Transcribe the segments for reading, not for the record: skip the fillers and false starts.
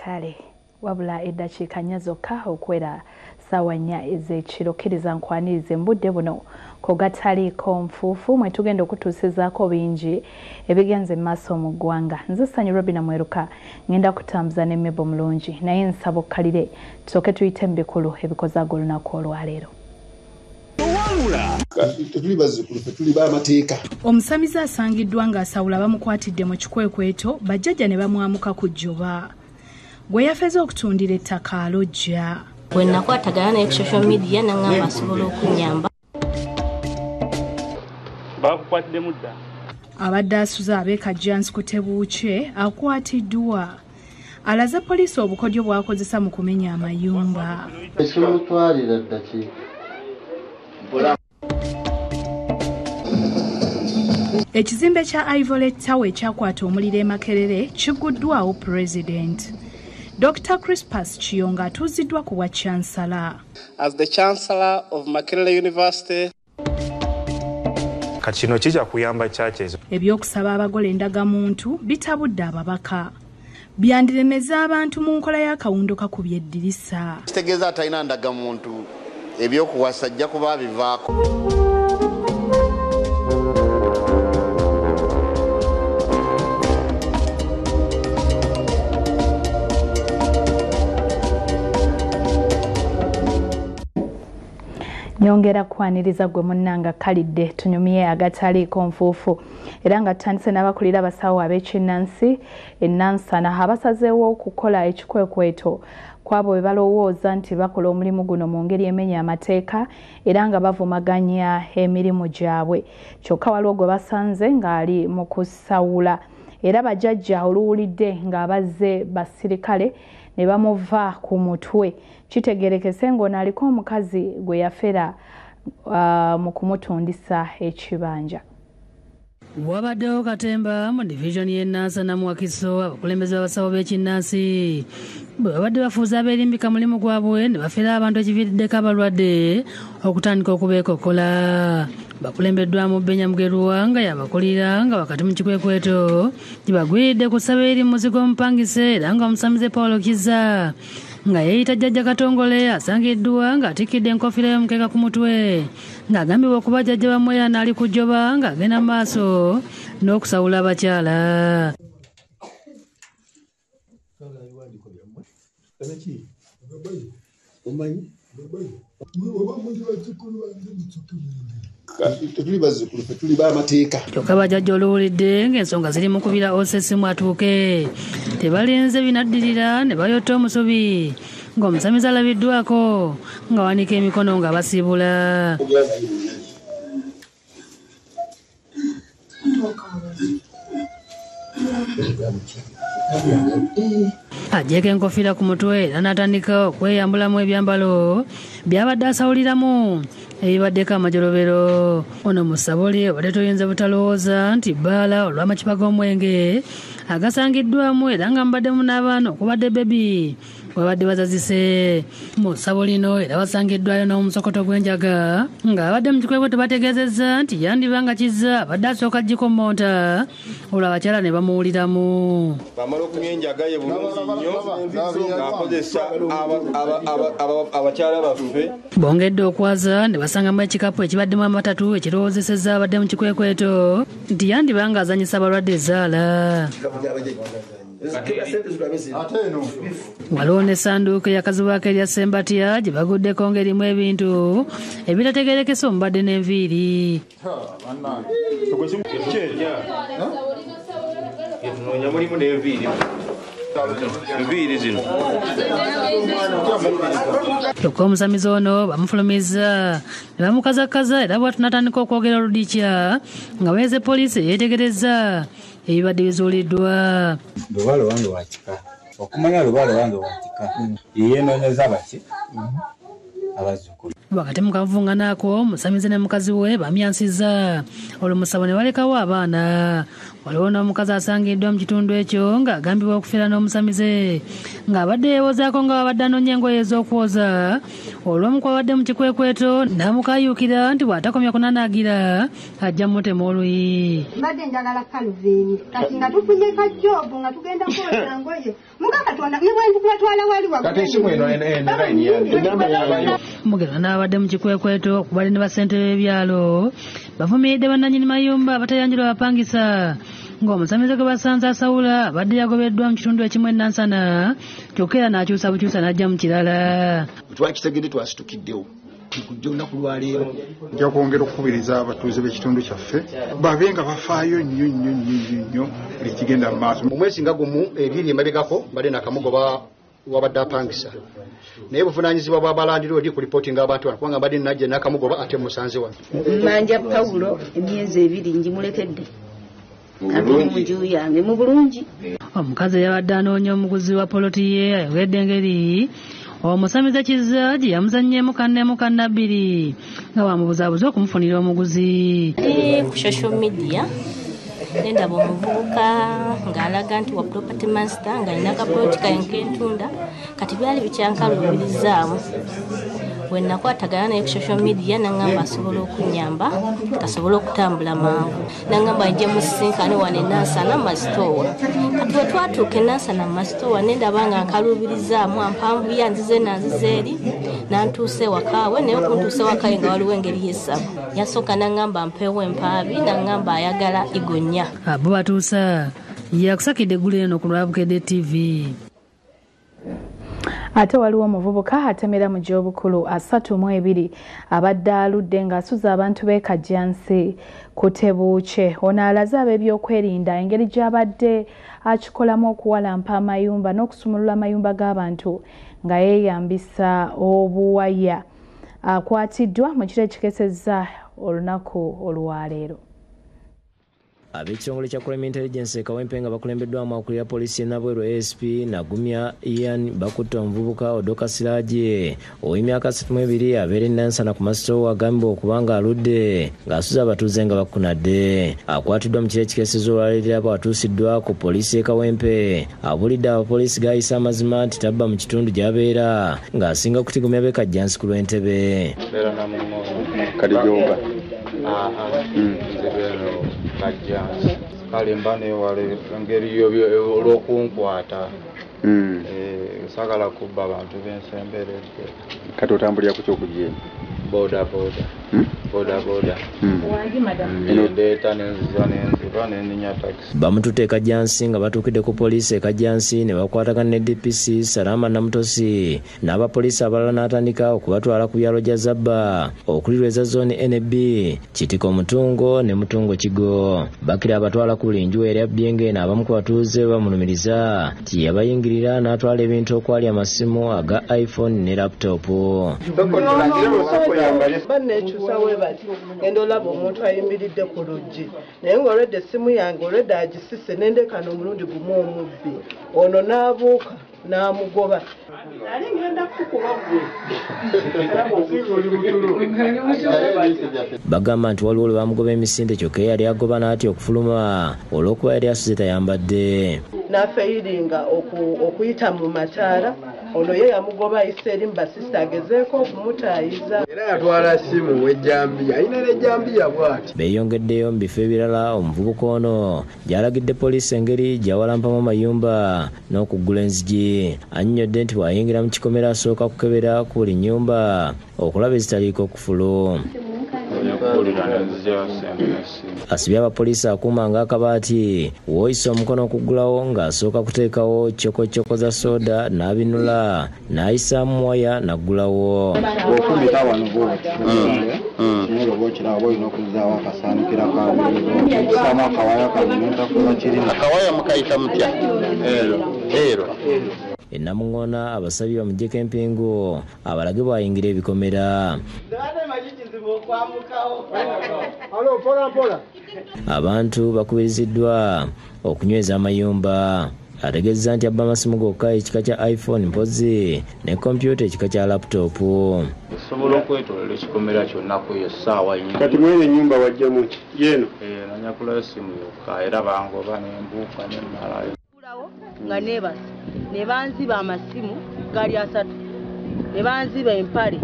Kale wabula eddakiika nnya zokka okwera ssaawa nnya ez'ekiro, kkiriza nkwanirize mu budde buno kogataliiko nfuufu mwe tugenda okutuusizaako bingi ebigenze mu maaso mu ggwanga. Nze Ssanyu Robina Mweruka, ngenda kutambuza ne Mebo Mulungi, naye nsaba okkalire tusooke tuyite mu bikulu ebikozaga olunaku olwaleero. Tetuli bazzukulu, ffe tuli b'amateeka. Omusamize asangiddwa ng'asawula bamukwatidde mu kikwekweto, bajjajja ne bamwamuka ku jjoba. Gwe yafeze okutundira ettaka alojja. Bwe nakwatagana naye ku social media n'aŋŋamba asobola okunnyamba. Bakukwatiddemu dda. Abadde asuze ab'e Kajjansi ku Tebuukye akwatiddwa. Alaze poliisi obukodyo bw'akozesa mu kumenya amayumba. Ekimutwalira ddakiika. Ekizimbe kya Ivory Tower ekyakwata omuliro e Makerere kiguddwawo Pulezidenti. Dr. Crispus Kiyonga atuuziddwa ku bwa Chancellor. As the Chancellor of Makerere University. Kati kino kijja kuyamba churches. Ebyokusaba abagole endagamuntu bitabudde ababaka. Byandiremeza abantu mu nkola y'akawundo kakubye eddirisa. Kitegeeza atalina ndagamuntu ebyokuwasa ajja kuba bivaako. Nyongera kwaniriza gwe munnanga kalidde tunyumye agataliiko nfuufu, era nga tutandise n'abakulira abasawo ab'ekinnansi e Nansana abasazeewo okukola ekikwekweto kw'abo be balowooza nti bakola omulimu guno mu ngeri emenya amateeka era nga bavumaganya emirimu gyabwe. Kyokka waliwo gwe basanze ng'ali mu kusawula, era bajjajja oluwulidde ng'abazze basirikale ne bamuva ku mutwe. Kitegerekese ng'ono aliko omukazi gwe yafera mu kumutundisa ekibanja. Wabaddewo katemba mu divizoni y'e Nansana mu Wakiso, abakulembeze b'abasawo b'ekinnansi bwe babadde bafuuza abeerimbika mulimu gwabwe ne bafera abantu ekiviiriddeko abalwadde okutandika okubeekokola. Bakulembeddwamu Benya Mugerwa nga yabakulira nga wakati mu kikwekweto gye bagwiridde ku ssabo eri muzigo omupangise, era nga omusamize Paulo Kizza nga yeeyita Jjajja Katongole asangiddwa ng'atikkidde enkofiira y'omukeeka ku mutwe, ng'agambibwa okuba jjajja Bamweyana ali ku jjoba ng'agenda mu maaso n'okusawula abakyala. Tetuli bazzukulu, ffe tuli b'amateeka. Kyokka bajjajja oluwulidde ng'ensonga ziri mu kubira osesimu atuuke, tebalinze binaddirira ne bayotta omusubi ng'omusamize alabiddwako ng'awanika emikono nga basiibula. Agyeko enkofiira ku mutwe era n'atandika okweyambulamu ebyambalo by'abadde asawuliramu ebibaddeko amajolobero. Ono mu ssabo lye obadde toyinza butalowooza nti bbaala olw'amacupa g'omwenge agasangiddwamu era nga mubaddemu n'abaana okubadde bebi babadde bazazise. Mu ssabo lino era basangiddwayo n'omusokoto gw'enjaga ng'abadde mu kikwekweto bategeezezza nti yandiba nga Kizza abadde asooka gikomonta olwo abakyala ne bamuwuliramu. Bamala okunywa enjaga ye bulungi nnyo ng'akozesa abakyala baffe. Bongedde okwaza ne basangamu ekikapu ekibaddemu amatatu ekirowoozesezza abadde mu kikwekweto nti yandiba ng'azanyisa abalwadde ezaala. Waliwo n'essanduuko eyakazibwako erya Ssembatya gye baguddeko ng'erimu ebintu ebitategeerekesa omubadde n'enviiri. Kyokka omusamize ono bamufulumizza ne bamukazakaza era bw'atyo n'atandika okwogera oludikya nga weeze poliisi yeetegerezza ebibadde bizuuliddwa. Lubaale wange wa kika, okumanya lubaale wange wa kika yeenoonyeza baki abazzukulu. Wakati mu kavuvungano ako omusamize ne mukazi we bamyansizza olwo musabo ne balekawo abaana. Waliwo n'omukazi asangiddwa mu kitundu ekyo ng'agambibwa okufiira n'omusamize ng'abadde yeewozaako nga babadde anoonya engoye ez'okwoza olw'omu kwabadde mu kikwekweto n'amukayuukira nti bw'atakomya kunanaagira ajja mutema oluyi. Mbadde njagala Calvin, kati nga tufunye ka jobu nga tugenda kwoza ngoye mugamba Mugerwa n'abadde mu kikwekweto okubadde ne bassentebe b'ebyalo bavumiridde bannannyini mayumba abatayanjula bapangisa ng'omusamize gwe basanze asawula abadde yagobeddwa mu kitundu ekimu e Nansana kyokka era n'akyusa bukyusa n'ajja mu kirala. Twakitegedde twasitukiddewo kujja olunaku lwaleero. Nja kwongera okukubiriza abatuuze b'ekitundu kyaffe babe nga bafaayo nnyo nnyo nnyo nnyo buli kigenda mu maaso. Mu mwezi nga gumu ebiri emabegako mbadde nakamugoba wabadde apangisa, naye buvunaanyizibwa bw'abalandiroodi ku lipootinga abantu bano kubanga mbadde najja nakamugoba ate musanze wano. Mmanja Pawulo emyezi 2 ngimulekedde ate mu nju yange mu bulungi. Omukazi eyabadde anoonya omuguzi wa poloti ye ayogedde engeri omusamize Kizza gye yamuzannyeemu kanneemu kannabbiri nga bw'amubuzaabuza okumufunira omuguzi. Ndi ku social media nendaba omuvubuka ng'alaga nti wa property master ng'alina akapoloti kaye nk'entunda, kati byali bikyankaluubirizaamu. Bwe nakwatagana naye ku social media n'aŋŋamba asobola okunnyamba kasobole okutambula mangu, n'aŋŋamba nje musisinkane wano e Nansana Masitoowa. Kati bwe twatuuka e Nansana Masitoowa nendaba nga nkaluubirizaamu ampanvuya nzize nanzize eri nantuusa ewakaawe, naye okuntuusa ewakaawe nga waliwo engeri y'essabo. Yasooka n'aŋŋamba mpeewo empaabi, n'aŋŋamba ayagala igonya. Abo batuusa yakusakidde eggulo eno ku lwa Bukedde TV. Ate waliwo omuvubuka atemera mu gy'obukulu 32 abadde aludde ng'asuza abantu b'e Kajjansi ku tebuukye. Ono alaze ab'ebyokwerinda engeri gy'abadde akikolamu okuwalampa amayumba n'okusumulula amayumba g'abantu nga yeeyambisa obuwaya. Akwatiddwa mu kiro ekikesezza olunaku olwaleero. Ab'ekitongole kya Crime Intelligence e Kawempe nga bakulembeddwamu akulira poliisi y'e Nabweru ASP Nagumya Ian bakutte omuvubuka Odoka Siraje ow'emyaka 32 abeera e Nansana ku Masitoowa agambibwa okuba nga aludde ng'asuza abatuuze nga bakunadde. Akwatiddwa mu kiro ekikeesezza olwaleero bw'atuusiddwa ku poliisi y'e Kawempe. Abulidde abapoliisi gayisa amazima nti tabba mu kitundu gy'abeera ng'asinga kutigomya b'e Kajjansi ku lw'entebe. Kale mba neewala engeri olw'okunkwata saagala kubba abantu b'ensemberedde. Kati otambulira ku kyokujja eno? Boda boda. Boda boda. Ndeeta nenziza nenziba neninya takisi. Bamututte e Kajjansi nga batuukidde ku poliisi e Kajjansi ne bakwatagana ne DPC Salama Namutosi n'abapoliisi abalala n'atandika okubatwala ku byalo gya Zabba okulirweza zooni NB Kitiko Mutungo ne Mutungo Kigo. Bakira abatwala ku buli nju era Byenge n'abamu ku batuuze bamulumiriza nti yabayingirira n'atwala ebintu okwali amasimu aga iPhone ne laptop. Banneekyusa we bati ngenda olaba omuntu ayimiridde ku luggi naye ng'olwedde essimu yange olwedde agisise nendekana omulundi gumu omubbi ono n'abuuka n'amugoba. Nali ngenda kukuba gwe. Bagamba nti waliwo lwe bamugoba emisinde kyokka eyali agoba n'atya okufuluma olw'okuba yali asuze tayambadde. N'afeyiringa okuyita mu mataala ono ye yamugoba ayise eri mu basisita agezeeko okumutaayiza. Era yatwala simu w'ejjambiya alina n'ejjambiya bw'ati. Beeyongeddeyo mu bifo ebirala omuvubuka ono gy'alagidde poliisi engeri gy'awalampamu amayumba n'okuggula enzigi. Annyonnyodde nti bw'ayingira mu kikomera asooka kukebera ku buli nnyumba okulaba ezitaliiko kufulu. Asibye abapoliisi akuuma ng'akabaati w'oyisa omukono okuggulawo ng'asooka kuteekawo ccokoccoko za soda n'abinula n'ayisaamu waya n'aggulawo. Bw'ofumita wano bw'oti naye oba okiraba olina okuzzaawo akasaanikira kassaamu akawaya kano nentakuba kirina. Akawaya mukayita mutya? Ero. Ero. E Namuŋŋoona abasabye bamuggyeko empingu abalage bw'ayingira ebikomera. Abantu bakubiriziddwa okunyweza amayumba. Ategeezezza nti abba amasimu gokka ekika kya iPhone mpozzi ne kompyuta ekika kya laptop. Osobola okwetooloola ekikomera kyonna ku eyo ssaawa nnya. Kati mweno ennyumba wajjamu ki? Yeeno? Nanyakulayo essimu yokka era bangoba ne mbuuka ne mmalayo. Nga neebase ne banziba amasimu gali 3 ne banziba empale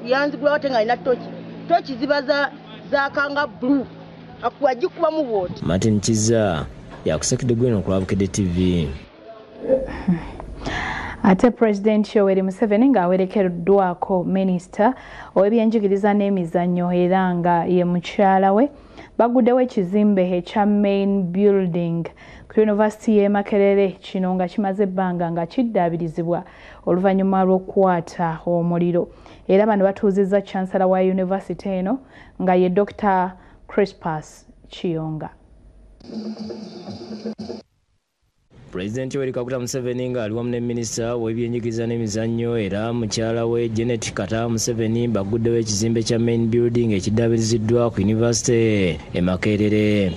yanzigulawo ate nga alina toki ziba zaakanga bbulu agikubamu bw'oti. Martin Kizza yakusekidde gwino ku Bukedde TV. Ate Pulezidenti Yoweri Museveni ng'awerekeddwako minisita ow'ebyenjigiriza n'emizannyo era nga ye mukyala we baguddewo ekizimbe ekya main building ku yunivasiti y'e Makerere, kino nga kimaze ebbanga nga kiddaabirizibwa oluvannyuma lw'okukwata omuliro. Era bano batuuzizza chancellor wa yunivasite eno nga ye Dr. Crispus Kiyonga. Pulezidenti Yoweri Kaguta Museveni ng'ali wamu ne minisita w'ebyenjigiriza n'emizannyo era mukyala we Janet Kataaha Museveni baguddewo ekizimbe kya main building ekiddaabiriziddwa ku yunivasite e Makerere.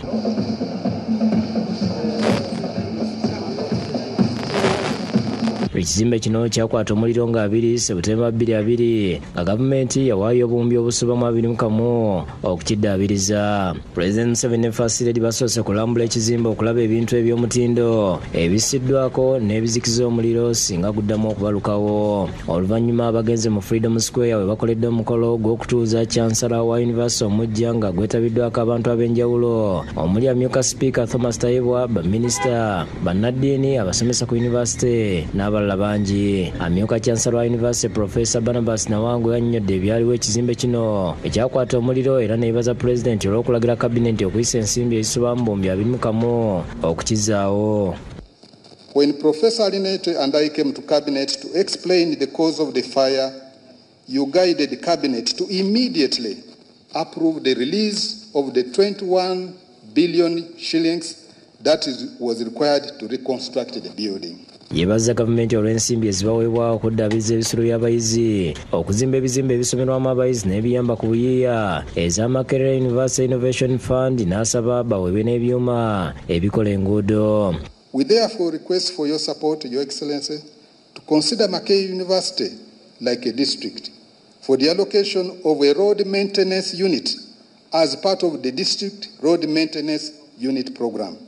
Ekizimbe kino kyakwata omuliro nga 2 Septemba 2020 nga gavumenti yawaayo obuwumbi obusoba mu 21 okukiddaabiriza. Pulezidenti Museveni ne First Lady basoose kulambula ekizimbe okulaba ebintu eby'omutindo ebissiddwako n'ebizikiza omuliro singa guddamu okubalukawo. Oluvannyuma bagenze mu Freedom Square we bakoledde omukolo gw'okutuuza Chancellor wa yunivasite omujja nga gwetabiddwako abantu ab'enjawulo omuli amyuka Sipiika Thomas Tayebwa, baminisita, bannaddiini, abasomesa ku yunivasite n'abalala bangi. Amyuka Chancellor wa University Professor Barnabas Nawangwe yannyonnyodde ebyaliwo ekizimbe kino ekyakwata omuliro era neyebaza Pulezidenti olw'okulagira kabineti okuyisa ensimbi ezisoba mu 21,000 okukizaawo. When Professor Arinete and I came to cabinet to explain the cause of the fire, you guided the cabinet to immediately approve the release of the 21 billion shillings that was required to reconstruct the building. Yebaza gavumenti olw'ensimbi ezibaweebwa okuddaabiriza ebisulo by'abayizi, okuzimba ebizimbe ebisomerwamu abayizi n'ebiyamba ku buyiiya eza Makerere University Innovation Fund, n'asaba baweebwe n'ebyuma ebikola enguudo. We therefore request for your support, Your Excellency, to consider Makerere University like a district for the allocation of a road maintenance unit as part of the district road maintenance unit program.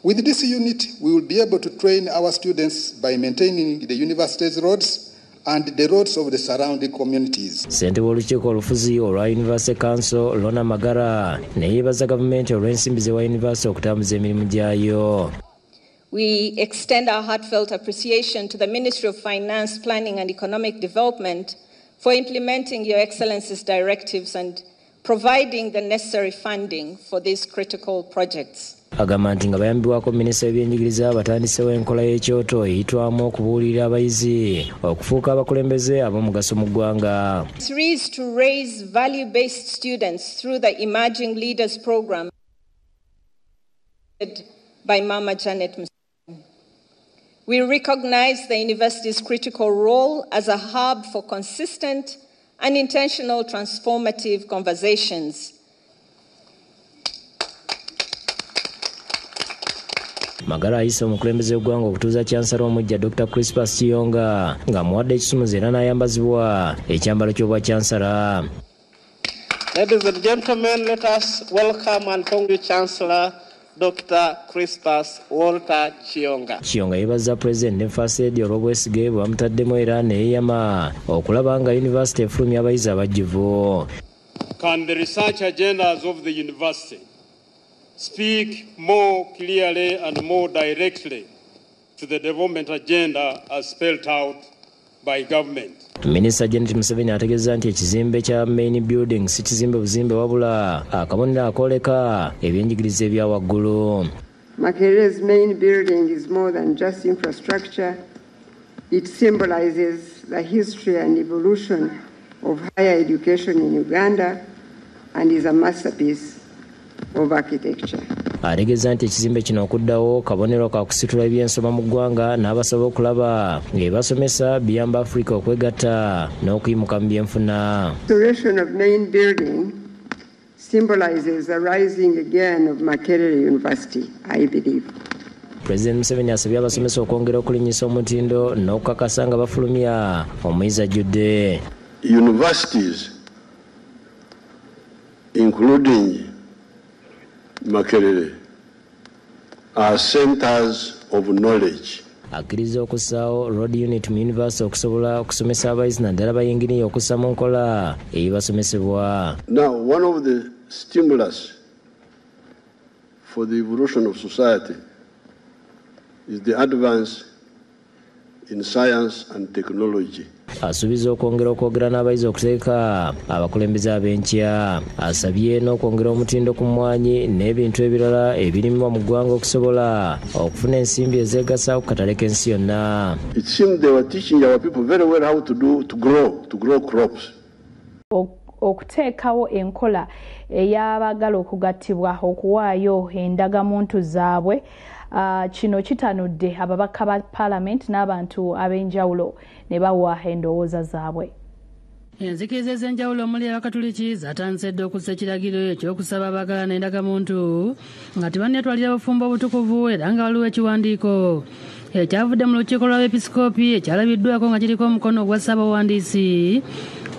With this unit, we will be able to train our students by maintaining the university's roads and the roads of the surrounding communities. Ssentebe w'olukiiko olufuzi olwa University Council Lona Magara neyeebaza gavumenti olw'ensimbi ze wa yunivasite okutambuza emirimu gyayo. We extend our heartfelt appreciation to the Ministry of Finance, Planning and Economic Development for implementing Your Excellency's directives and providing the necessary funding for these critical projects. Agamba nti nga bayambibwako minisita w'ebyenjigiriza batandisewo enkola y'ekyoto eyitwamu okubuulirira abayizi okufuuka abakulembeze ab'omugaso mu ggwanga. 3 is to raise value-based students through the Emerging Leaders Program by Mama Janet Museveni. We recognize the university's critical role as a hub for consistent and intentional transformative conversations. Magara ayise omukulembeze w'eggwanga okutuuza Chancellor omujja Dr. Crispus Kiyonga ng'amuwadde ekisumuzo era n'ayambazibwa ekyambalo ky'obwa Chancellor. Ladies and gentlemen, let us welcome and congratulate Chancellor Dr. Crispus Walter Kiyonga. Kiyonga yeebaza Pulezidenti ne First Lady olw'obwesige bwe bamutaddemu era ne yeeyama okulaba nga yunivasite efulumya abayizi abajjuvu. Can the research agendas of the university speak more clearly and more directly to the development agenda as spelled out by government? Minisita Janet Museveni ategeeza nti ekizimbe kya main building si kizimbe buzimbe wabula akabonero akooleka ebyenjigiriza ebya waggulu. Makerere's main building is more than just infrastructure. It symbolizes the history and evolution of higher education in Uganda and is a masterpiece of architecture. Ategeeza nti ekizimbe kino okuddawo kabonero ka kusitula ebyensoma mu ggwanga n'abasaba okulaba ng'ebasomesa biyamba Afrika okwegatta n'okuyimuka mu byenfuna. Restoration of main building symbolizes the rising again of Makerere University, I believe. President Museveni asabye abasomesa okwongera okulinnyisa omutindo n'okukakasa nga bafulumya omuyizi ajjudde. Universities, including Makerere, are centers of knowledge. Akkiriza okussaawo road unit mu university okusobola okusomesa abayizi naddala bayinginiya okussa mu nkola ebibasomesebwa. Now, one of the stimulus for the evolution of society is the advance in science and technology. Asuubiza okwongera okwogera n'abayizi okuteeka abakulembeze ab'enkya. Asabye n'okwongera omutindo ku mmwanyi n'ebintu ebirala ebirimibwa mu ggwanga okusobola okufuna ensimbi ezeegasa ku katale k'ensi yonna. It seemed they were teaching our people very well how to grow crops. Okuteekawo enkola ey'abaagala okugattibwa okuwaayo endagamuntu zaabwe. Kino kitanudde ababaka ba paalamenti n'abantu ab'enjawulo ne bawa endowooza zaabwe. Enzikiriza ez'enjawulo omuli Abakatuliki zatandise dda okussa ekiragiro ekyokusaba abaagalana endagamuntu nga tebannetwalira bufumbo obutukuvu, era nga waliwo ekiwandiiko ekyavudde mu lukiiko lw'abeepisikoopi ekyalabiddwako nga kiriko omukono ogwa ssaabawandiisi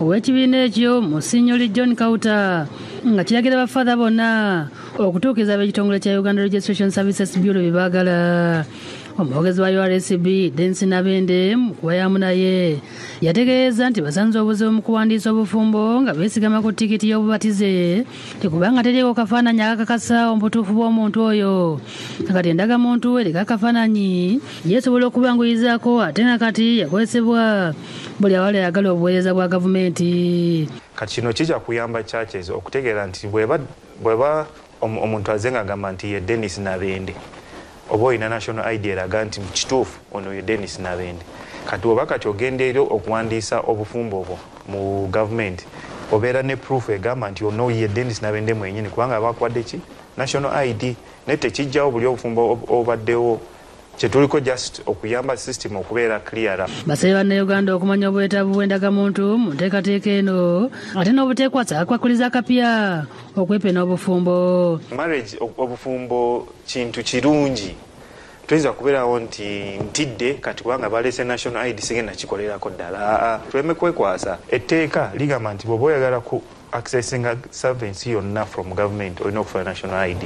ow'ekibiina ekyo Monsinyoli John Kauta, nga kiragira bafaatha bonna okutuukiriza ab'ekitongole kya Uganda Registration Services Bureau bye baagala. Omwogezi wa URSB Densi Nabende mu kuwayamu naye yategeeza nti basanze obuzibu mu kuwandiisa obufumbo nga beesigama ku tikiti y'obubatize, tekubanga teriiko kafaananyi akakakasa obutuufu bw'omuntu oyo. Kati endagamuntu eriko akafaananyi yeesobola okubanguyizaako, ate nga kati yakozesebwa buli awali ayagala obuweereza bwa gavumenti. Kati kino kijja kuyamba churches okutegeera nti bweba omuntu aze ng'agamba nti ye Dennis Nabende, oba olina national ID eraga nti kituufu ono ye Dennis Nabende. Kati oba kati ogenda eri okuwandiisa obufumbo obwo mu gavumenti, obeera ne proof egamba nti ono ye Dennis Nabende mwennyini, kubanga bakuwadde ki national ID. Naye tekijjawo buli obufumbo obaddewo, kyetuliko just okuyamba system okubeera clearer. Basabye bannayuganda okumanya obwetaavu bw'endagamuntu mu nteekateeka eno, ate n'obuteekwasa akwakuliza akapya okwepena obufumbo. Marriage, obufumbo kintu kirungi, tuyinza kubeerawo nti ntidde kati kubanga baleese national ID sigenda kikolerako ddala. Tuleme kwekwasa. Etteeka ligamba nti bw'oba oyagala ku accessinga service yonna from government olina okufuna national ID.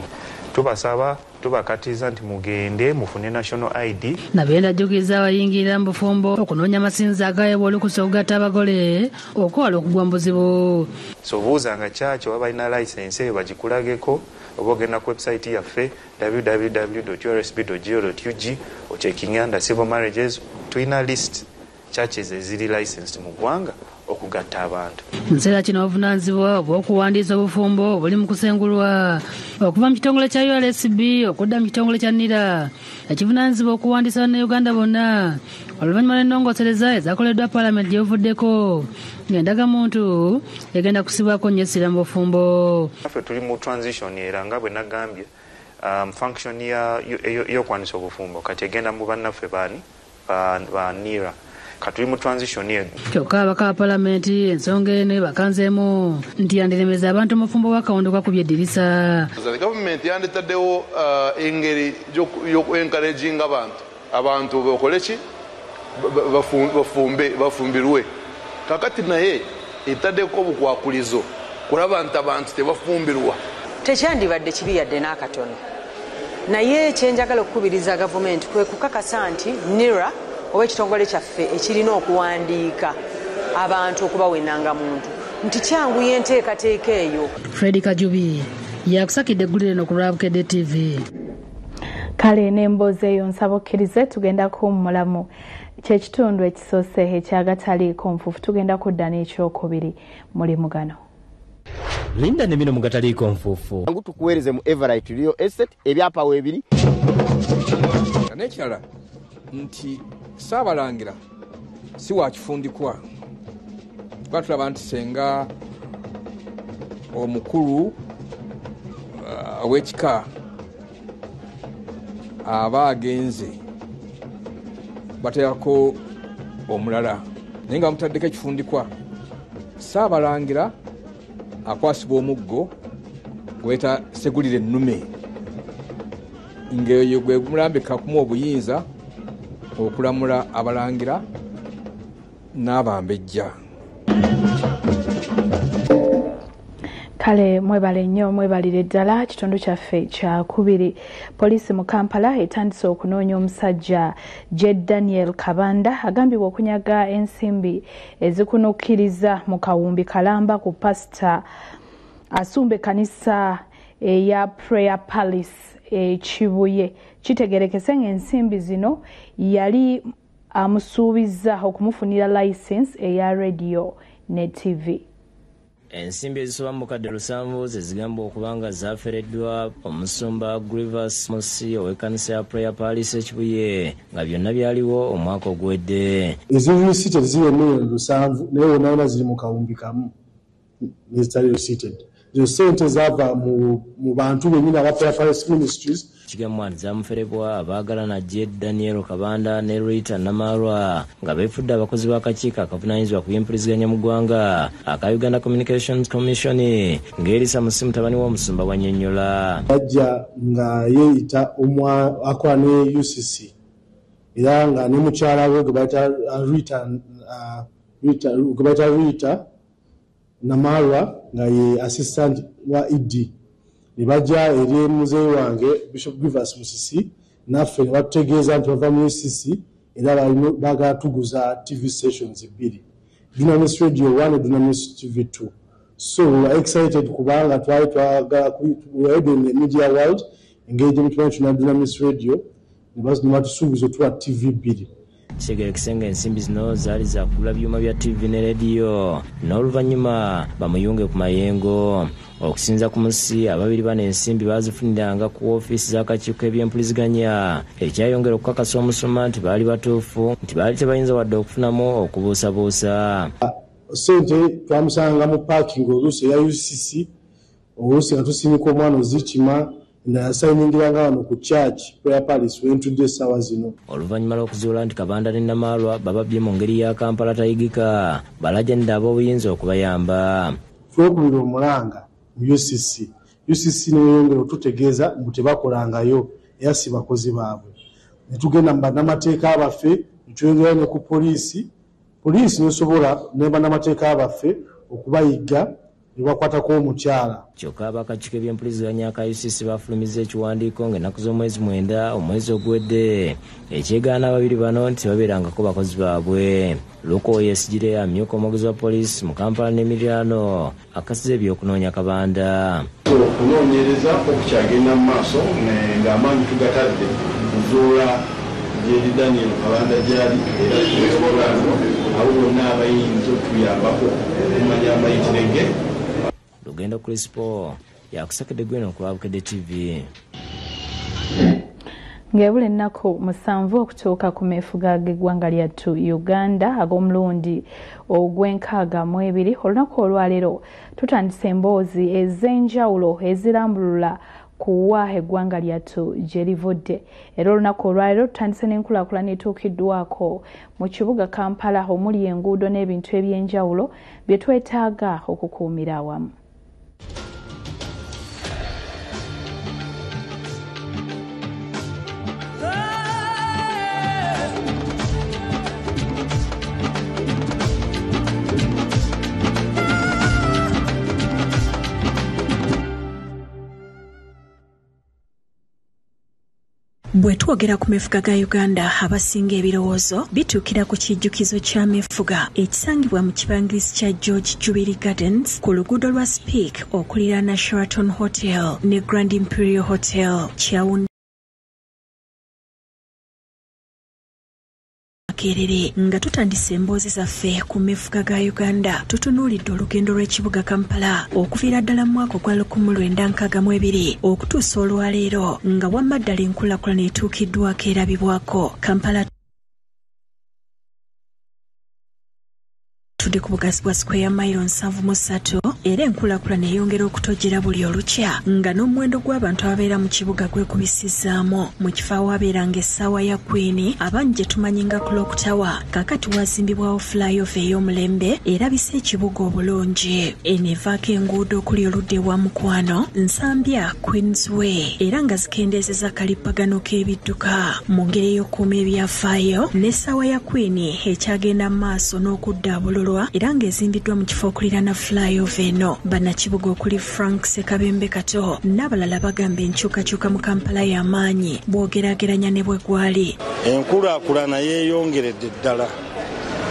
Tubasaba, tubakatiza nti mugende mufune national ID. Nabenda ajjukiza abayingirira mu bufumbo okunoonya amasinza agaweebwa olukusa okugatta abagole okwewala okugwa mu buzibu. So buuzanga church oba balina license eyo bagikulageko, oba ogenda ku website yaffe www.ursb.go.ug ocheckinga under civil marriages, tulina list churches eziri licensed mu ggwanga okugatta abantu. Mu kiseera kino obuvunaanyizibwa obw'okuwandiisa obufumbo buli mu kusengulwa okuva mu kitongole kya URSB okudda mu kitongole kya NIRA ekivunaanyizibwa okuwandiisa bannayuganda bonna oluvannyuma lw'ennongoosereza ezakoleddwa paalamenti gye buvuddeko ng'endagamuntu egenda kusibwako nnyo essira mu bufumbo. Ffe tuli mu transition era nga bwe nagambye, function y'okuwandiisa obufumbo kati egenda mu bannaffe baani ba NIRA. Katuli mu transition eyo. Kyokka ababaka ba paalamenti ensonga eno ebakanzeemu nti yandiremeza abantu mu bufumbo bw'akawundu kakubye eddirisa. Gavumenti yanditaddewo engeri y'oku-encouraginga abantu bakole ki, bafumbirwe. Kakati naye etaddeko obukwakulizo kulaba nti abantu tebafumbirwa. Tekyandibadde kibi yadde n'akatono, naye kyenjagala okukubiriza gavumenti kwe kukakasa nti NIRA oba ekitongole kyaffe ekirina okuwandiika abantu okubawa ennangamuntu nti kyanguya enteekateeka eyo. Fred Kajubi yakusakidde eggulire eno ku lwa Bukedde TV. Kale n'emboozi eyo nsaba okkirize tugenda kuwummulamu. Kyekitundu ekisoose ekyagataliiko nfuufu, tugenda kudda n'ekyokubiri muli mugano. Linda ne bino mu gataliiko nfuufu. Ngu tukuweereze mu Everite Real Estate ebyapa weebiri. N'ekirala nti Ssaabalangira si wa kifundikwa, kuba tulaba nti senga omukulu ow'ekika aba agenze bateekako omulala, naye nga bamutaddeko ekifundikwa. Ssaabalangira akwasibwa omuggo gweta segulire ennume, ng'eyo gwe gumulambika kumuwa obuyinza okulamula abalangira n'abambejja. Kale mwebale nnyo, mwebalire ddala. Kitundu kyaffe kyakubiri. Poliisi mu Kampala etandise okunoonya omusajja J Daniel Kabanda agambibwa okunyaga ensimbi ezikunukkiriza mu kawumbi kalamba ku pasita asumba ekkanisa eya Prayer Palace e Kibuye. Kitegerekese ng'ensimbi zino yali amusuubizza okumufunira license eya radio ne TV. Ensimbi ezisoba mu bukadde 7 ze zigambwa okuba nga zaafereddwa omusumba Grievous Musi ow'ekkanisa ya Prayer Palace e Kibuye nga byonna byaliwo omwaka oguwedde. Eziri receipted ziri miliyoni 7 naye wonna ziri mu kawumbi kamu ezitali receipted. Ezo ssente zaava mu bantu bennyini aba Prayer Palace Ministries. Kigambwa nti zamuferebwa abaagalana J Daniel Kabanda ne Rita Namarwa nga beefudde abakozi b'akakiiko akavunaanyizibwa ku by'empuliziganya mu ggwanga aka Uganda Communications Commission ng'erisa Musi mutabani w'omusumba bw'annyonnyola. Yajja nga yeeyita akola ne UCC era nga ne mukyala we gwe bayita Rita Namarwa nga ye assistant wa ED. Ne bajja eri muzeeyi wange Bishop Grievous Musisi naffe ne batutegeeza nti bava mu UCC era baagala tuguza TV stations 2, Dunamis Radio 1 ne Dunamis TV 2. So we were excited kubanga twali twagala we were in the media world engeri gye tumanyi tulina Dunamis Radio ne batusuubiza otuwa TV 2. Kitegeerekese nga ensimbi zino zaali za kugula byuma bya TV ne rediyo n'oluvannyuma bamuyunge ku mayengo. Okusinza ku Musi, ababiri bano ensimbi baazifuniranga ku woofiisi z'akakiiko k'ebyempuliziganya ekyayongera okukakasa omusumba nti baali batuufu nti baali tebayinza wadde okufunamu okubuusabuusa. Ssente twamusanga mu parking oluusi eya UCC, oluusi nga tusindika omwana ozikima nasayiningiranga wano ku church Prayer Palace wentudde essaawa zino. Oluvannyuma lw'okuzuula nti Kabanda ne Namarwa bababbye mu ngeri ya Kampala tayigika, balajanidde ab'obuyinza okubayamba. Twekubira omulanga mu UCC. UCC neyongera otutegeeza mbu tebakolangayo era si bakozi baabwe. Ne tugenda mu bannamateeka baffe, ne tweyongera ne ku poliisi. Poliisi nesobola ne bannamateeka baffe okubayigga ne bakwatako omukyala. Kyokka ab'akakiiko k'ebyempuliziganya aka UCC bafulumizza ekiwandiiko ng'ennaku z'omwezi 9 omwezi oguwedde ekyegaana ababiri bano nti tebabeerangako bakozi baabwe. Luko Oyesigire amyuka omwogezi wa poliisi mu Kampala n'emiriraano akasiza ebyokunoonya Kabanda. Okunoonyereza okukyagenda mu maaso ng'amaanyi tugatadde kuzuula J Daniel Kabanda gy'ali era tusobola abo bonna abayinza okutuyambako okumanya amayitire ge. Lugendo Crispo yakusakedde gweno ku Bukedde TV. Ng'ebula ennaku 7 okutuuka ku meefuga g'eggwanga lyattu Uganda ag'omulundi ogw'e62, olunaku olwaleero tutandise emboozi ez'enjawulo ezirambulula kuwa eggwanga lyattu gye livudde. Era olunaku olwaleero tutandise n'enkulaakulana etuukiddwako mu kibuga Kampala omuli enguudo n'ebintu eby'enjawulo bye twetaaga okukuumira awamu. Bwe twogera ku mefuga ga Uganda, abasinga ebirowoozo bituukira ku kijjukizo kya mefuga ekisangibwa mu kibangirizi kya George Jubilee Gardens ku luguudo lwa Speke okuliraana Sheraton Hotel ne Grand Imperial Hotel. Kyawunda Makerere. Nga tutandise emboozi zaffe ku mefuga ga Uganda, tutunuulidde olugendo lw'ekibuga Kampala okuviira ddala mu mwaka ogwa 1962 okutuusa olwaleero nga wamma ddala enkulaakulana etuukiddwako erabibwako. Kampala tudde ku bugazi bwa square mile 73 era enkulaakulana eyongera okutojjera buli olukya nga n'omuwendo gw'abantu ababeera mu kibuga gwekubisizaamu. Mu kifo awabeeranga essaawa ya Queen abangi gye tumanyi nga Clock Tower, kaakati wazimbibwawo flyover ey'omulembe erabisa ekibuga obulungi. Eno evaako enguudo okuli oludda ewa Mukwano, Nsambya, Queensway era nga zikendeezeza akalippagano k'ebidduka. Mu ngeri ey'okukuuma ebyafaayo n'essaawa ya Queen ekyagenda mu maaso n'okuddaabululwa era ng'ezimbiddwa mu kifo okuliraana flyover eno. Bannakibuga okuli Frank Sekabembe Kato n'abalala bagamba enkyukakyuka mu Kampala y'amaanyi bw'ogeraageranya ne bwe gwali. Enkulaakulana yeeyongeredde ddala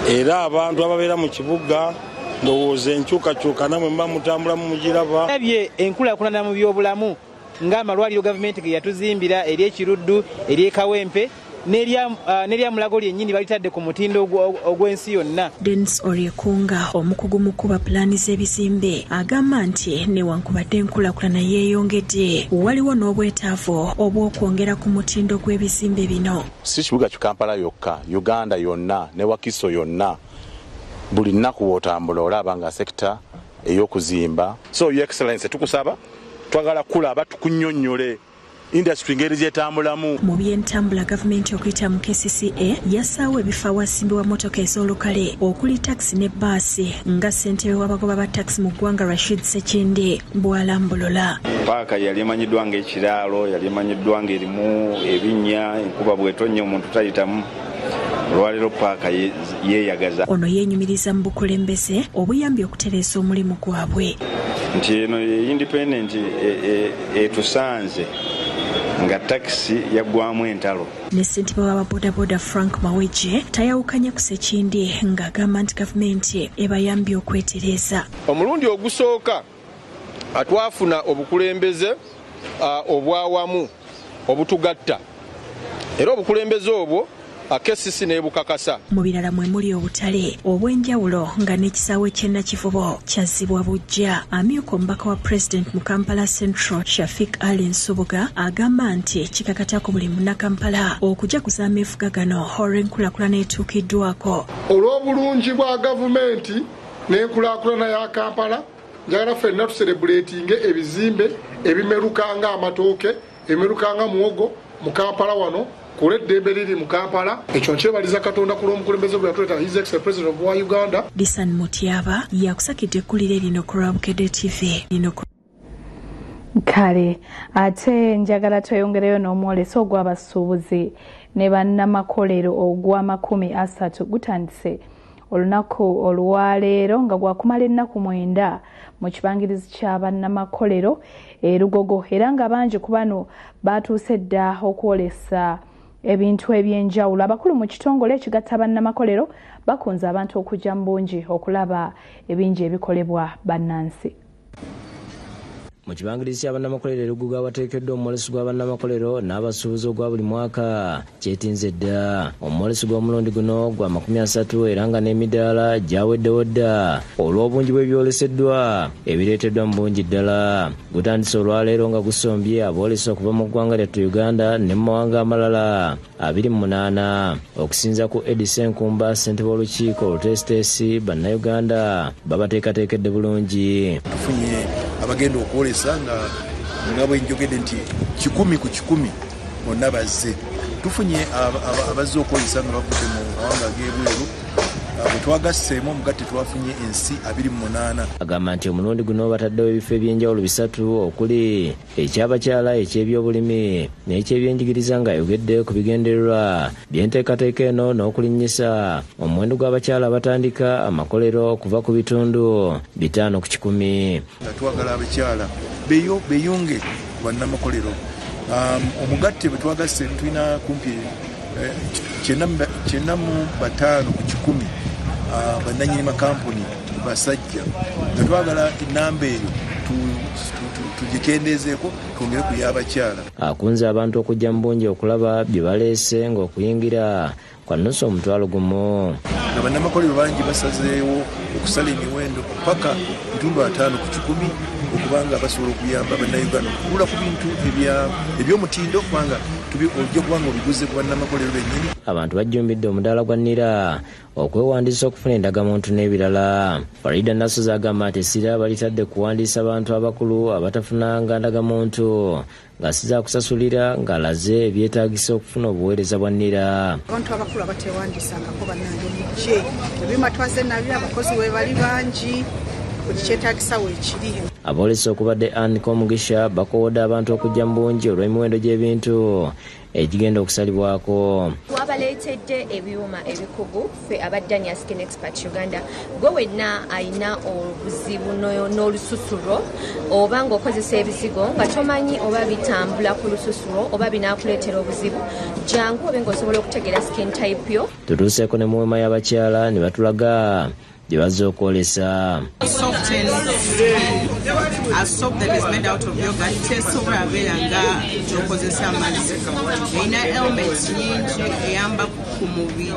era abantu ababeera mu kibuga ndowooza enkyukakyuka namwe muba mutambulamu mugiraba. Ndabye enkulaakulana mu byobulamu ng'amalwaliro gavumenti ge yatuzimbira ery'e Kiruddu, ery'e Kawempe N'erya Mulago lyennyini balitadde ku mutindo ogw'ensi yonna. Denis Oryekunga, omukugu mu kuba pulaani z'ebizimbe, agamba nti newankubadde enkulaakulana yeeyongedde, waliwo n'obwetaavu obw'okwongera ku mutindo gw'ebizimbe bino. Si kibuga kya Kampala yokka, Uganda yonna ne Wakiso yonna, buli nnaku w'otambula olaba nga sekita ey'okuzimba. So Your Excellency, tukusaba, twagala kulaba tukunnyonnyole industry ngeri zetambulamu. Mu byentambula, gavumenti okuyita mu KCCA yassaawo ebifo awasimbibwa mmotoka ez'olukale okuli takisi ne bbaasi, nga ssentebe w'abagoba ba takisi mu ggwanga Rashid Sekindi bw'alambulula. Paaka yali emanyiddwa ng'ekiraalo, yali emanyiddwa ng'erimu ebinnya, enkuba bw'etonnya omuntu tayitamu. Olwaleero paaka yeeyagaza. Ono yeenyumiriza mu bukulembeze obuyambye okutereeza omulimu gwabwe. Nti eno independent etusanze nga takisi yaggwamu entalo. Ne ssentebe w'ababodaboda Frank Maweje tayawukanye ku Sekindi ng'agamba nti gavumenti ebayambye okwetereeza. Omulundi ogusooka twafuna obukulembeze obwawamu obutugatta, era obukulembeze obwo KCC n'ebukakasa. Mu birala mwe muli obutale obw'enjawulo nga n'ekisaawe ky'e Nakivubo kyazzibwa buggya. Amyuka omubaka wa Pulezidenti mu Kampala Central Shafik Ali Nsubuga agamba nti kikakata ku buli munnakampala okujaguza ameefuga gano olw'enkulaakulana etuukiddwako. Olw'obulungi bwa gavumenti n'enkulaakulana ya Kampala, njagala ffenna tuserebuleetinge ebizimbe ebimeruka ng'amatooke, ebimeruka nga muwogo mu Kampala wano, kuleddembe liri mu Kampala. Ekyo nkyebaliza Katonda ku lw'omukulembeze bwe yatuleeta, His Excellency President of Uganda. Disan Mutyaba yakusakidde ekkulire lino ku Lwabukedde TV. Kale ate njagala tweyongereyo n'omwoleso ogw'abasuubuzi ne bannamakolero ogwa 30 gutandise olunaku olwaleero nga gwakumala ennaku 9 mu kibangirizi kya bannamakolero e Lugogo, era nga bangi ku bano batuuse dda okwolesa ebintu ebyenjawulo. Abakulu mu kitongole ekigatta bannamakolero bakunze abantu okujja mu bungi okulaba ebingi ebikolebwa bannansi. Mu kibangirizi kya bannamakolero e Lugogo awateekeddwa omwoleso gwa bannamakolero n'abasuubuzi ogwa buli mwaka kyetinze dda. Omwoleso gw'omulundi guno gwa 30 era nga n'emidaala gyaweddewo dda olw'obungi bw'ebyoleseddwa ebireeteddwa mu bungi ddala. Gutandise olwaleero nga gusombye aboolesa okuva mu ggwanga lyattu Uganda ne mu mawanga amalala 28. Okusinza ku Eddie Ssenkumba, ssentebe w'olukiiko oluteesiteesi, bannayuganda babateekateekedde bulungi. Tufunye abagenda okwolesa nga bwe njogedde nti 100 ku 100 bonna bazze. Tufunye abazze okwolesa nga bavudde mu mawanga ag'ebweru. Bwe twagasseemu omugatte twafunye ensi 28. Agamba nti omulundi guno bataddewo ebifo ebyenjawulo 3 okuli ekyabakyala, eky'ebyobulimi n'ekyebyenjigiriza, ng'ayogedde ku bigendererwa by'enteekateeka eno n'okulinnyisa omuwendo gw'abakyala abatandika amakolero okuva ku bitundu 5 ku 100. Nga twagala abakyala beeyunge ku bannamakolero. Omugatte bwe twagasse tulina kumpi 95 ku 100 bannannyini makampuni basajja, nga twagala enamba eyo tugikendeezeeko twongere ku y'abakyala. Akunze abantu okujja mu bungi okulaba bye baleese ng'okuyingira kwa 50,000. Nga bannamakolero bangi basazeewo okusala emiwendo paka 5 ku 100 okubanga basobola okuyamba bannayuganda okugula ku bintu eby'omutindo, kubanga ojja kubanga obiguze ku bannamakolero bennyini. Abantu bajjumbidde omudaala gwa NIRA okwewandiisa okufuna endagamuntu n'ebirala. Farida Nasuza agamba nti essira balitadde kuwandiisa abantu abakulu abatafunanga ndagamuntu nga si za kusasulira, ng'alaze ebyetaagisa okufuna obuweereza bwa NIRA. Abantu abakulu abatewandiisangako bannange mujje, ebyuma twaze nabyo, abakozi we bali bangi, buli kyetaagisa weekiri. Aboolesa okubadde Ann Komugisha bakoowodde abantu okujja mu bungi olw'emiwendo gy'ebintu egigenda okusalibwako. Twabaleetedde ebyuma ebikugu ffe aba Dania Skin Expert Uganda. Gwe wenna alina obuzibu n'olususu lwo, oba ng'okozesa ebizigo nga tomanyi oba bitambula ku lususu lwo oba binaakuleetera obuzibu, jangu obe ng'osobola okutegeera skin type yo. Tutuuseeko ne mu weema y'abakyala ne batulaga gye bazze okwolesa. A soap that is made out of yogurt tesobola beera nga gy'okozesa amazzi, erina elements nyingi eyamba ku mubiri.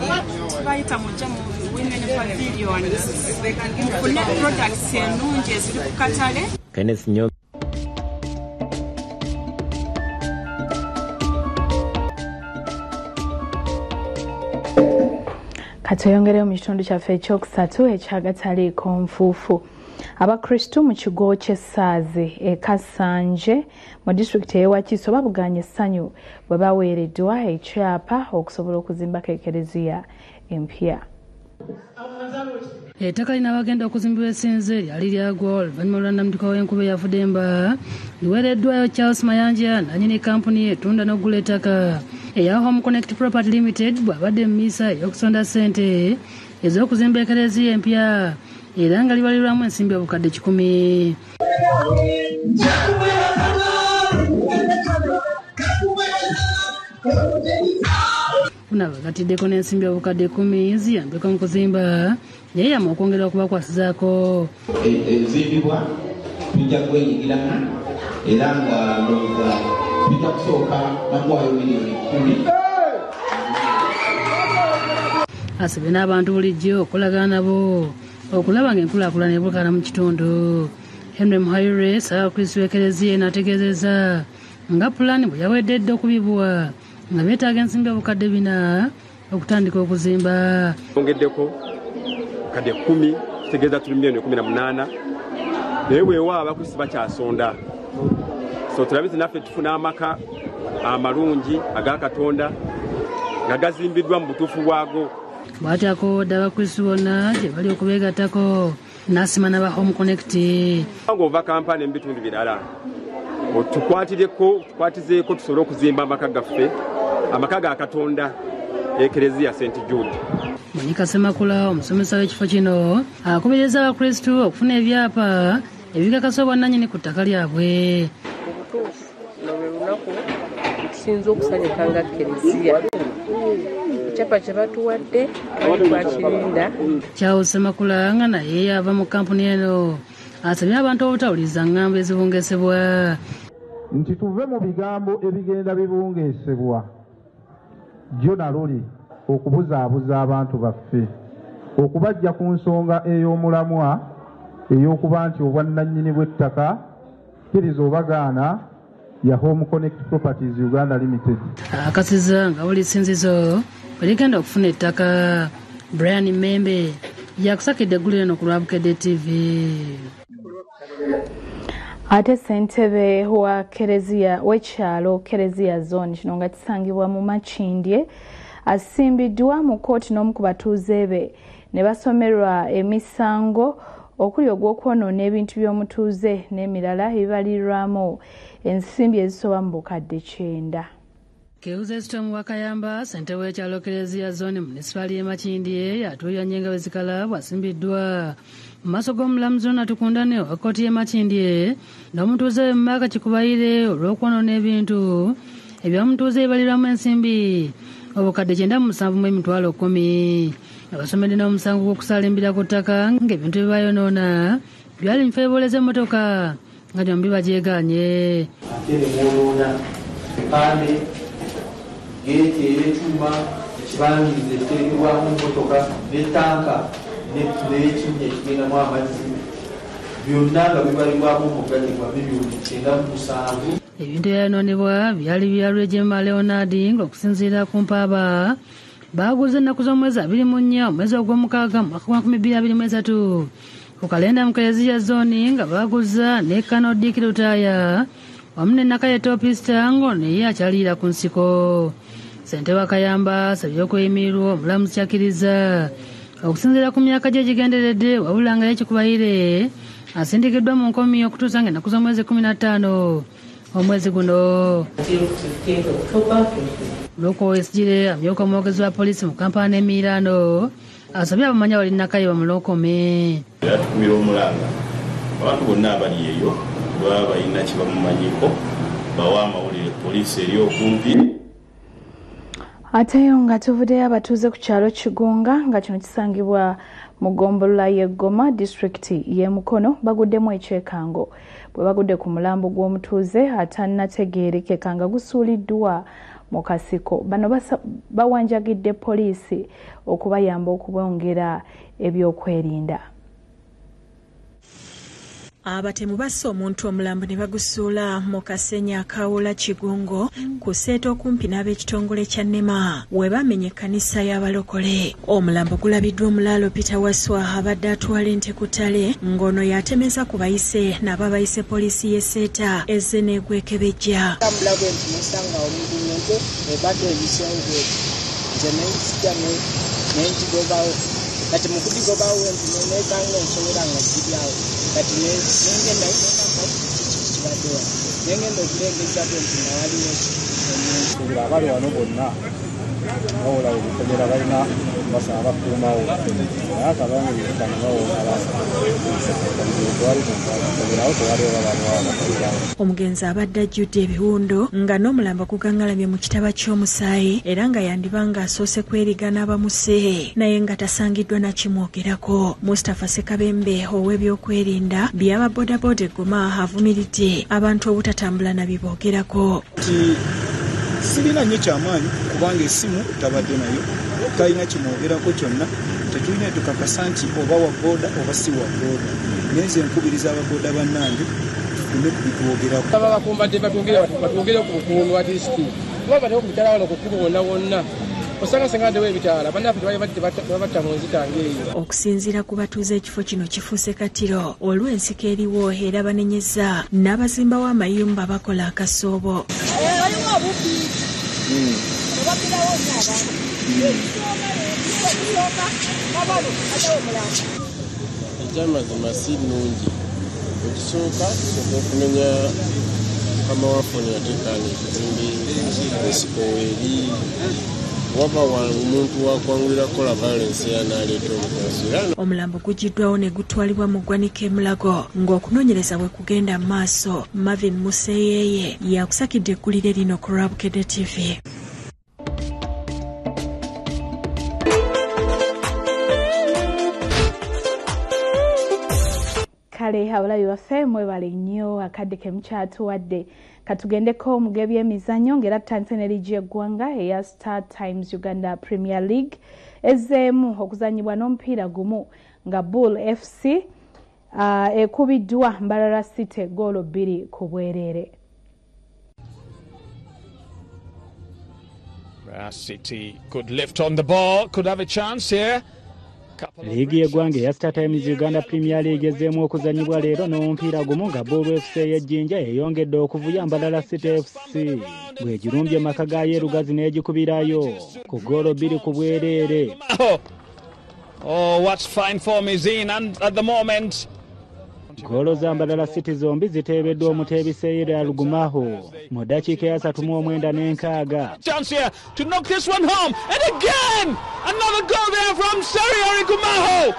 Bayita mujja mu Women Pavilion mufune products ennungi eziri ku katale. Kenneth Nyo Katweyongereyo mu kitundu kyaffe ekyokusatu ekyagataliiko nfuufu. Abakristu mu kigo ky'Essaazi e Kasanje mu disitulikiti ey'e Wakiso babuganye essanyu bwe baweereddwa ekyapa okusobola okuzimbako ekereziya empya. Ettaka lino abagenda okuzimbibwa essinze lyali lyagwa oluvannyuma lwa nnamutiko w'enkuba eyafudemba liweereddwayo Charles Mayanja nannyini kampuni etunda n'okugula ettaka eya Home Connect Property Limited bw'abadde mu misa ey'okusonda ssente ez'okuzimba ekereziya empya era nga libalirwamu ensimbi obukadde 100. Kuno abagatiddeko n'ensimbi obukadde 10 ziyambeko mu kuzimba naye yamma okwongera okubakwasizaako. Ezimbibwa tujja kwenyigiramu era nga ndowooza tujja kusooka nakuwaayo miliyoni 10. Asabye n'abantu bulijjo okukolagana nabo okulaba ng'enkulaakulana ebukana mu kitundu. Henry Muhaire ssaabakristu w'ekereziya eno ategeezezza nga pulaani bwe yawedde dda okubibwa nga beetaaga ensimbi obukadde 4 okutandika okuzimba. Ongeddeko obukadde 10 kitegeeza tuli miliyoni 18 naye weewaawo abakristu bakyasonda, so tulabe nti naffe tufuna amaka amalungi aga Katonda nga gazimbiddwa mu butuufu bwago. Bw'atyo akoowodde abakristu bonna gye bali okubeegattako n'asima n'aba Home Connect. Ng'ova Kampala ne mu bitundu birala otukwatireko tukwatizeeko tusobole okuzimba amaka gaffe, amaka ga Katonda, ekereziya St. Jude. Monica Ssemakula omusomesa w'ekifo kino akubiriza abakristu okufuna ebyapa ebikakasa obwannannyini ku ttaka lyabwe. Mu butuufu luno lwe lunaku tusinze okusanyuka nga kereziya. Ekyapa kye batuwadde twali twakirinda. Charles Ssemakula nga naye ava mu kampuni eno asabye abantu obutawuliriza ng'ambo ezibungeesebwa. Nti tuve mu bigambo ebigenda bibungeesebwa jjo na luli okubuzaabuza abantu baffe okubajja ku nsonga ey'omulamwa ey'okuba nti obwannannyini bw'ettaka kkiriza obagaana ya Home Connect Properties Uganda Limited. Akasiza nga buli ssinzizo bwe ligenda okufuna ettaka. Brian Membe yakusakidde eggulire eno ku lwa Bukedde TV. Ate ssentebe wa kereziya w'ekyalo Kereziya Zone kino nga kisangibwa mu Makindye asimbiddwa mu kkooti n'omu ku batuuze be ne basomerwa emisango okuli ogw'okwonoona ebintu by'omutuuze n'emirala ebibalirwamu ensimbi ezisoba mu bukadde 90. Keuze Wakayamba ssentebe w'ekyalo Kereziya Zone munisipaali y'e Makindye atuuyanye nga bwe zikala bw'asimbiddwa mu maaso g'omulamuzi Ronald Tukundane owa kkooti y'e Makindye n'omutuuze we Mark Kikubayire olw'okwonoona ebintu ebyomutuuze ebibalirwamu ensimbi obukadde 97 mu emitwalo 10. Abasomedde n'omusango gw'okusaalimbira ku ttaka ng'ebintu bye bayonoona byali mu bifo ebibooleza emmotoka nga byombi bagyegaanye. Ate ne mwonoona epande, geeti ey'ekyuma, ekibangirizi ekiterekebwamu emmotoka n'ettanka n'ekinnya ekigendamu amazzi byonna nga bibalibwamu omugatte gwa miliyoni 97. Ebintu ebyayonoonebwa byali bya Rwigema Leonard ng'okusinziira ku mpaaba baaguze ennaku z'omwezi 24 omwezi ogw'omukaaga mu mwaka gwa 2023 ku kalenda mu Kereziya Zone nga baaguza ne Kano Dick Lutaaya wamu ne Nakaye Topista ng'ono ye akyaliira ku nsiko. Ssentebe Kayamba asabye okweyimirirwa omulamuzi kyakkiriza okusinziira ku myaka gye egigenderedde wabula nga ye Kikubayire asindikiddwa mu nkomi okutuusa ng'ennaku z'omwezi 15 omwezi guno. Loko Owoyesigyire amyuka omwogezi wa poliisi mu Kampala n'emiriraano asabye abamanyi awali Nakaye bamulokome. Era tukumira omulanga abantu bonna abali eyo baba balina kye bamumanyiko bawa amawulire poliisi eri okumpi. Ate nga tuvuddeyo, abatuuze ku kyalo Kigunga nga kino kisangibwa mu ggombolola y'e Goma, disitulikiti y'e Mukono, baguddemu ekyekango bwe bagudde ku mulambo gw'omutuuze atannategeerekeka nga gusuuliddwa mu kasiko. Bano bawanjagidde poliisi okubayamba okubongera ebyokwerinda. Abatemu basse omuntu omulambo ne bagusuula mu kasenyi akawula Kigungo ku seeta okumpi n'ab'ekitongole kya NEMA we bamenye ekkanisa y'abalokole. Omulambo gulabiddwa omulaalo Peter Waswa abadde atwala ente ku ttale ng'ono yatemeza ku bayise nabo abayise poliisi y'e Seeta ezze n'egwekebejja. Tambula bwe nti nesanga omugulu ente ebadde ebisongo nze nenzija nengigobawo, kati mu kugigobawo nti nekanga ensowera nga ziri awo, kati nengenda kiki kibadde wano, nengenda okulengejja bwe nti nga waliwo omuntu. Abali wano bonna bawola obukomera balina basaba bakuumawo, naye akabangi kano bawola tewali muntu abakomerawo, tewaliwo babaliwo abakomerawo. Omugenzi abadde ajjudde ebiwundu nga n'omulambo gugangalamye mu kitaba ky'omusaayi era nga yandiba ng'asoose kweriga n'abamuse naye nga tasangiddwa nakimwogerako. Mustapha Sekabembe ow'ebyokwerinda by'aba bodaboda e Goma avumiridde abantu obutatambula na biboogerako. Nti sirina nnyo kyamaanyi kubanga essimu tabadde nayo, talina kimwogerako kyonna, tetulina tukakasa nti oba wa boda oba si wa boda. Naye nze nkubiriza ababoda bannange tukume ku bitwogerako. Baba bakumbadde batwongere ku bukuumi bwa disitulikiti, kuba bateeka ku bitaala wano ku kkubo wonna wonna, osanga singa addewo ebitaala bannaffe tebabatta mu nzita ng'eyo. Okusinziira ku batuuze, ekifo kino kifuuse katiro olw'ensiko eriwo era banenyeza n'abazimbawo amayumba bakola akasoobo. Waliwo obubbi obabbirawo nnyo abantu, ekisooka nabano adawo omulambo. Ekyamazima si nnungi. Ekisooka tusooka okumenya mukama waffe ono yateekaana ekizimbe, ensiko weeri waba omuntu wakwanguyira kukola violence era n'aleeta obukozi. Omulambo gugiddwawo ne gutwalibwa mu ggwanika e Mulago ng'okunoonyereza bwe kugenda mu maaso. Marvin Museyeye yakusakidde eggulire lino ku Lwabukedde TV. Kale abalabi baffe mwebale nnyo akadde ke mukyatuwadde. Katugendeko mu g'ebyemizannyo ng'era tutandise ne liigi y'eggwanga eya Star Times Uganda Premier League ezzeemu okuzannyibwa n'omupiira gumu nga Bull FC ekubiddwa Mbarara City ggoolo 2 ku bwereere. City could lift on the ball, could have a chance here. Liigi y'eggwanga eya Star Times Uganda Premier League ezzeemu okuzannyibwa leero n'omupiira gumu nga Bull FC ey'Ejjinja eyongedde okuvuya Mbarara City FC bw'egirumbye maka ga Yerugazi n'egikubirayo ku ggoolo 2 ku bwereere. Oh, what fine form is in and at the moment. Ggoolo za Mbarara City zombi ziteebeddwa omuteebi Seyira Alugumaho mu ddakiika ya 39 n'enkaaga. Chance here to knock this one home, and again another goal there from Seri Alugumaho.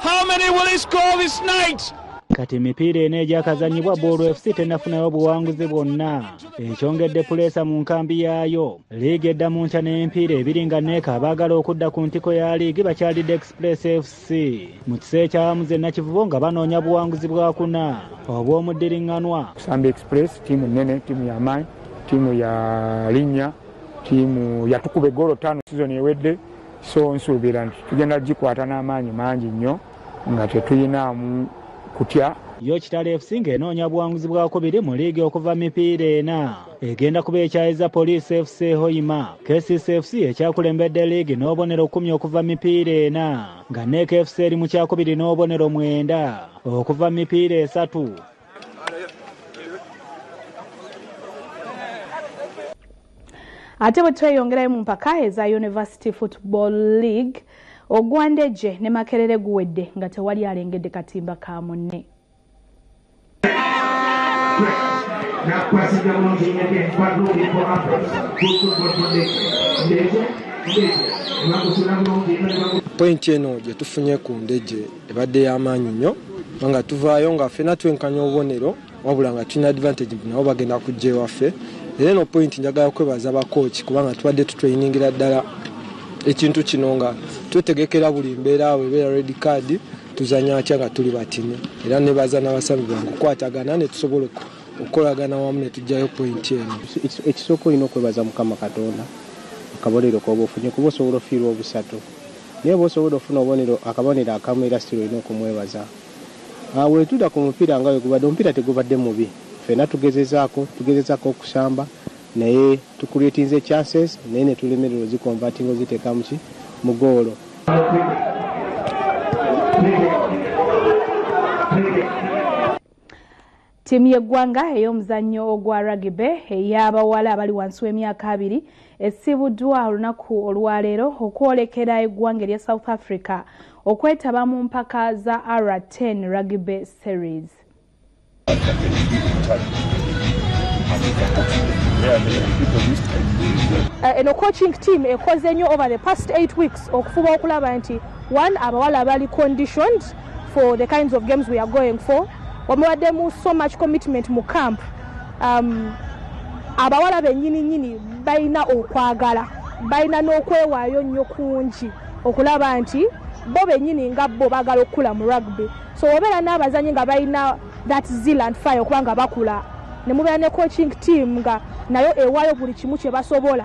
How many will he score this night? Kati emipiira ena egyakazannyibwa Bull FC tennafunayo buwanguzi bwonna, ekyongedde puleesa mu nkambi yaayo. Liigi edda mu nkya n'emipiira ebiri nga neeka abaagala okudda ku ntiko ya liigi bakyalidde Express FC mu kiseera ekyawamuze Nakivubo nga banoonya buwanguzi bwakuna obw'omuddiriŋŋanwa. Kusamba Express ttiimu nnene, ttiimu y'amaanyi, ttiimu ya linnya, ttiimu yatukuba eggoolo 5 sizoni ewedde, so nsuubira nti tugenda gikwata n'amaanyi mangi nnyo nga tetuyinaamu kutya. Yo Kitale FC ng'enoonya buwanguzi bwakubiri mu liigi okuva mipiira ena egenda kuba ekyayiza Police FC Hoima. KCC FC ekyakulembedde liigi n'obubonero 10 okuva mipiira ena, nga NEC FC eri mu kyakubiri n'obubonero 9 okuva mipiira 3. Ate bwe tweyongerayo mu mpaka eza University Football League, ogwandeje ne Makerere guwedde nga tewali alengedde katimba ka munne. Pointi eno gye tufunye ku Ndeje ebadde y'amaanyi nnyo, nga tuvaayo nga ffenna twenkanya obubonero, wabula nga tulina advantage nabo bagenda kujja ewaffe, Era eno point njagala kwebaza bakooki kubanga tubadde tutrainingira ddala ekintu kino nga twetegekera buli mbeera, bwebeera red card tuzanya atya nga tuli batini. Era nebaza n'abasambi bange okukwatagana ne tusobola okukolagana wamu ne tujjayo point eno. Ekisooka olina okwebaza Mukama Katonda akabonero k'oba ofunye, kuba osobola ofiirwa obusatu, naye oba osobola ofuna akabonero akamu, era still olina okumwebaza. Wetuda ku mupiira nga wegubadde, omupiira tegubadde mubi, ffenna tugezezaako okusamba, naye tucreatinze chances naye ne tulemererwa oziconvertinga oziteeka muki mu goolo. Ttiimu y'eggwanga ey'omuzannyo ogwa rugby ey'abawala abali wansi w'emyaka 20 esibuddwa olunaku olwaleero okwolekera eggwanga erya South Africa okwetaba mu mpaka za R10 Rugby Series. Eno coaching team ekoze nnyo over the past 8 weeks okufuba okulaba nti one, abawala bali conditioned for the kinds of games we are going for. Wamubaddemu so much commitment mu camp. Abawala bennyini nnyini balina okwagala, balina n'okwewaayo nnyo kungi okulaba nti bo bennyini nga bo baagala okukula mu rugby. So obeera n'abazanyi nga balina that zeal and fire okuba nga bakula, ne mubeera ne coaching team nga nayo ewaayo buli kimu kye basobola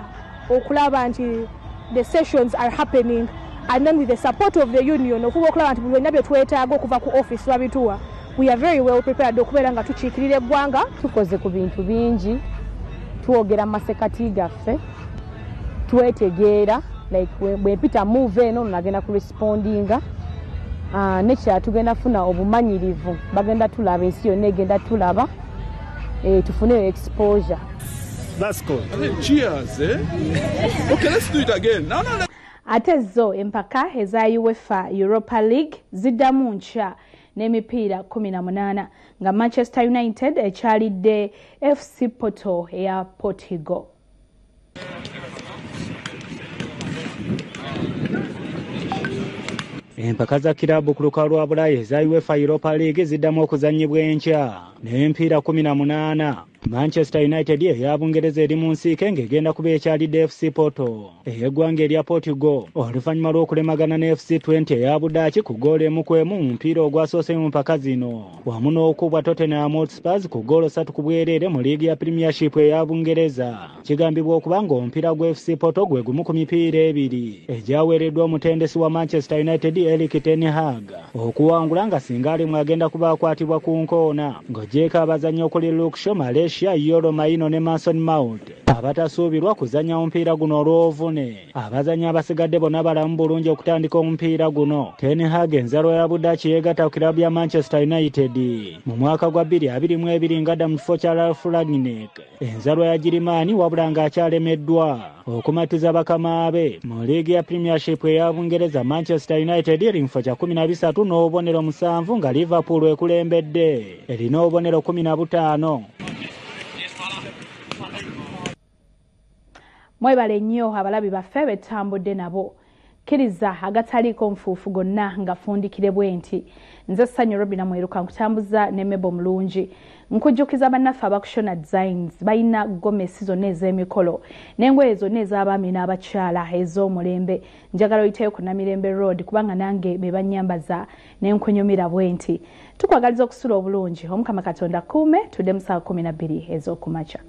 okulaba nti the sessions are happening, and then with the support of the union okuba okulaba nti buli byonna bye twetaaga okuva ku office babituwa. We are very well prepared okubeera nga tukiikirira eggwanga. Tukoze ku bintu bingi, twogera mu masekati gaffe, twetegeera, like bwe mpita move eno nagenda ku respondinga. Nekirala tugenda funa obumanyirivu, bagenda tulaba, ensi yonna egenda tulaba, tufuneyo exposure. That's cool. Cheers, eh? Okay, let's do it again. No, no, no. Ate zo empaka eza UEFA Europa League ziddamu nkya n'emipiira 18 nga Manchester United ekyalidde FC Porto eya Portugal. Empaka za kirabu ku lukalu lwa Bulaya eza UEFA Europa League ziddamu okuzannyibwa enkya n'emipiira 18. Manchester United eya Bungereza eri mu nsiike ng'egenda kuba ekyalidde FC Porto ey'eggwanga erya Portugal oluvannyuma lw'okulemagana ne FC 20 eya Budaaki ku ggoolo 1-1 mu mupiira ogwasoose mu mpaka zino, wamu n'okubwa Tottenham Hotspur ku ggoolo 3-2 mu liigi ya Premiership eya Bungereza. Kigambibwa okuba ng'omupiira gwa FC Porto gwe gumu ku mipiira ebiri egyaweereddwa omutendesi wa Manchester United Erik ten Hag okuwangula, nga singa alimu agenda kuba akwatibwa ku nkoona ng'ogyeko abazannyi okuli Luke Shaw, Malaysia, Yoro Maino ne Mason Mount abatasuubirwa kuzannya omupiira guno olw'obuvune. Abazannyi abasigadde bonna balamu bulungi okutandika omupiira guno. Ten Hag enzalwa ya Budaaki yeegatta ku kiraabu ya Manchester United mu mwaka gwa 2022 ng'adda mu kifo kya Ralf Rangnick enzalwa ya Girimaani, wabula ng'akyalemeddwa okumatiza bakama be. Mu liigi ya Premiership eya Bungereza, Manchester United eri mu kifo kya 13 n'obubonero 7 nga Liverpool ekulembedde erina obubonero 15. Mwebale nnyo abalabi baffe betambudde nabo. Kkiriza agataliiko nfuufu gonna nga fundikire bwe nti nze Ssanyu Robina Mweruka nkutambuza ne Mebo Mulungi. Nkujjukiza bannaffe abakushona Designs balina gomesi zonna ez'emikolo n'engoye zonna ez'abaami n'abakyala ez'omulembe. Njagala oyiteyo ku Namirembe Road kubanga nange be bannyambaza ne nkunyumira bwe nti. Tukwagaliza okusula obulungi. Omukama Katonda kuume, tudde mu ssaawa 12 ez'okumakya.